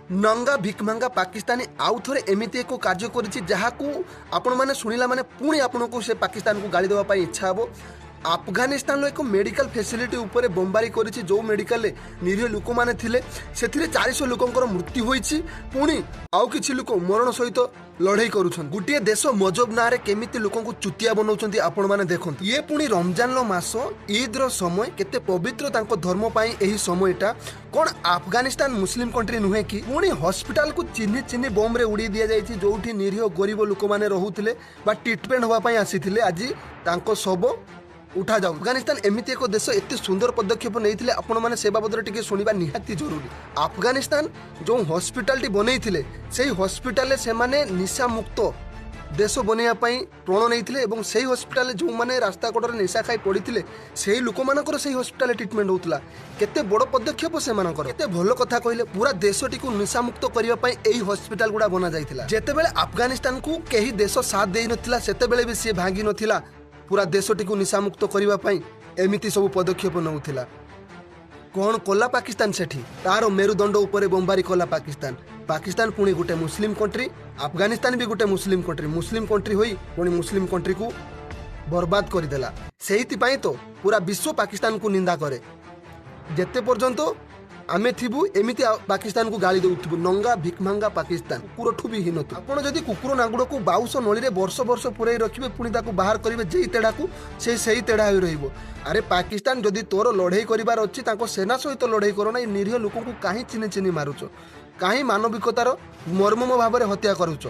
ନଙ୍ଗା ଭିକମାଙ୍ଗା ପାକିସ୍ତାନୀ ଆଉ ଥରେ ଏମିତି ଏକ କାର୍ଯ୍ୟ କରିଛି, ଯାହାକୁ ଆପଣମାନେ ଶୁଣିଲା ମାନେ ପୁଣି ଆପଣଙ୍କୁ ସେ ପାକିସ୍ତାନକୁ ଗାଳି ଦେବା ପାଇଁ ଇଚ୍ଛା ହେବ। ଆଫଗାନିସ୍ତାନର ଏକ ମେଡ଼ିକାଲ ଫେସିଲିଟି ଉପରେ ବମ୍ବାରୀ କରିଛି, ଯେଉଁ ମେଡ଼ିକାଲରେ ନିରୀହ ଲୋକମାନେ ଥିଲେ। ସେଥିରେ 400 ଲୋକଙ୍କର ମୃତ୍ୟୁ ହୋଇଛି, ପୁଣି ଆଉ କିଛି ଲୋକ ମରଣ ସହିତ ଲଢ଼େଇ କରୁଛନ୍ତି। ଗୋଟିଏ ଦେଶ ମଜବ ନାଁରେ କେମିତି ଲୋକଙ୍କୁ ଚୁତିଆ ବନାଉଛନ୍ତି, ଆପଣମାନେ ଦେଖନ୍ତୁ। ଇଏ ପୁଣି ରମଜାନର ମାସ, ଇଦ୍ର ସମୟ, କେତେ ପବିତ୍ର ତାଙ୍କ ଧର୍ମ ପାଇଁ ଏହି ସମୟଟା। କ'ଣ ଆଫଗାନିସ୍ତାନ ମୁସଲିମ କଣ୍ଟ୍ରି ନୁହେଁ କି? ପୁଣି ହସ୍ପିଟାଲକୁ ଚିହ୍ନି ଚିହ୍ନି ବମ୍ରେ ଉଡ଼େଇ ଦିଆଯାଇଛି, ଯେଉଁଠି ନିରୀହ ଗରିବ ଲୋକମାନେ ରହୁଥିଲେ ବା ଟ୍ରିଟମେଣ୍ଟ ହେବା ପାଇଁ ଆସିଥିଲେ। ଆଜି ତାଙ୍କ ଶବ ଉଠାଯାଉ। ଆଫଗାନିସ୍ତାନ ଏମିତି ଏକ ଦେଶ, ଏତେ ସୁନ୍ଦର ପଦକ୍ଷେପ ନେଇଥିଲେ, ଆପଣମାନେ ସେ ବାବଦରେ ଟିକେ ଶୁଣିବା ନିହାତି ଜରୁରୀ। ଆଫଗାନିସ୍ତାନ ଯେଉଁ ହସ୍ପିଟାଲଟି ବନେଇଥିଲେ, ସେଇ ହସ୍ପିଟାଲରେ ସେମାନେ ନିଶାମୁକ୍ତ ଦେଶ ବନେଇବା ପାଇଁ ପ୍ରଣ ନେଇଥିଲେ ଏବଂ ସେଇ ହସ୍ପିଟାଲରେ ଯେଉଁମାନେ ରାସ୍ତା କଡ଼ରେ ନିଶା ଖାଇ ପଡ଼ିଥିଲେ, ସେଇ ଲୋକମାନଙ୍କର ସେଇ ହସ୍ପିଟାଲରେ ଟ୍ରିଟମେଣ୍ଟ ହେଉଥିଲା। କେତେ ବଡ଼ ପଦକ୍ଷେପ ସେମାନଙ୍କର, କେତେ ଭଲ କଥା କହିଲେ। ପୁରା ଦେଶଟିକୁ ନିଶାମୁକ୍ତ କରିବା ପାଇଁ ଏଇ ହସ୍ପିଟାଲ ଗୁଡ଼ା ବନାଯାଇଥିଲା। ଯେତେବେଳେ ଆଫଗାନିସ୍ତାନକୁ କେହି ଦେଶ ସାଥ ଦେଇନଥିଲା, ସେତେବେଳେ ବି ସିଏ ଭାଙ୍ଗି ନଥିଲା। ପୁରା ଦେଶଟିକୁ ନିଶାମୁକ୍ତ କରିବା ପାଇଁ ଏମିତି ସବୁ ପଦକ୍ଷେପ ନେଉଥିଲା। କ'ଣ କଲା ପାକିସ୍ତାନ ସେଠି? ତାର ମେରୁଦଣ୍ଡ ଉପରେ ବମ୍ବାରୀ କଲା ପାକିସ୍ତାନ। ପାକିସ୍ତାନ ପୁଣି ଗୋଟେ ମୁସଲିମ କଣ୍ଟ୍ରି, ଆଫଗାନିସ୍ତାନ ବି ଗୋଟେ ମୁସଲିମ କଣ୍ଟ୍ରି। ମୁସଲିମ କଣ୍ଟ୍ରି ହୋଇ ପୁଣି ମୁସଲିମ କଣ୍ଟ୍ରିକୁ ବର୍ବାଦ କରିଦେଲା। ସେଇଥିପାଇଁ ତ ପୁରା ବିଶ୍ୱ ପାକିସ୍ତାନକୁ ନିନ୍ଦା କରେ। ଯେତେ ପର୍ଯ୍ୟନ୍ତ ଆମେ ଥିବୁ, ଏମିତି ପାକିସ୍ତାନକୁ ଗାଳି ଦେଉଥିବୁ। ନଙ୍ଗା ଭିକମାଙ୍ଗା ପାକିସ୍ତାନ, କୁକୁରଠୁ ବି ହୀନ। ଆପଣ ଯଦି କୁକୁର ନାଙ୍ଗୁଡ଼କୁ ବାଉଁଶ ନଳିରେ ବର୍ଷ ବର୍ଷ ପୁରେଇ ରଖିବେ, ପୁଣି ତାକୁ ବାହାର କରିବେ, ଯେଇ ତେଢ଼ାକୁ ସେ ସେଇ ତେଢ଼ା ହୋଇ ରହିବ। ଆରେ ପାକିସ୍ତାନ, ଯଦି ତୋର ଲଢ଼େଇ କରିବାର ଅଛି, ତାଙ୍କ ସେନା ସହିତ ଲଢ଼େଇ କର ନା। ଏ ନିରୀହ ଲୋକଙ୍କୁ କାହିଁ ଚିନି ଚିନି ମାରୁଛ? କାହିଁ ମାନବିକତାର ମର୍ମମ ଭାବରେ ହତ୍ୟା କରୁଛ?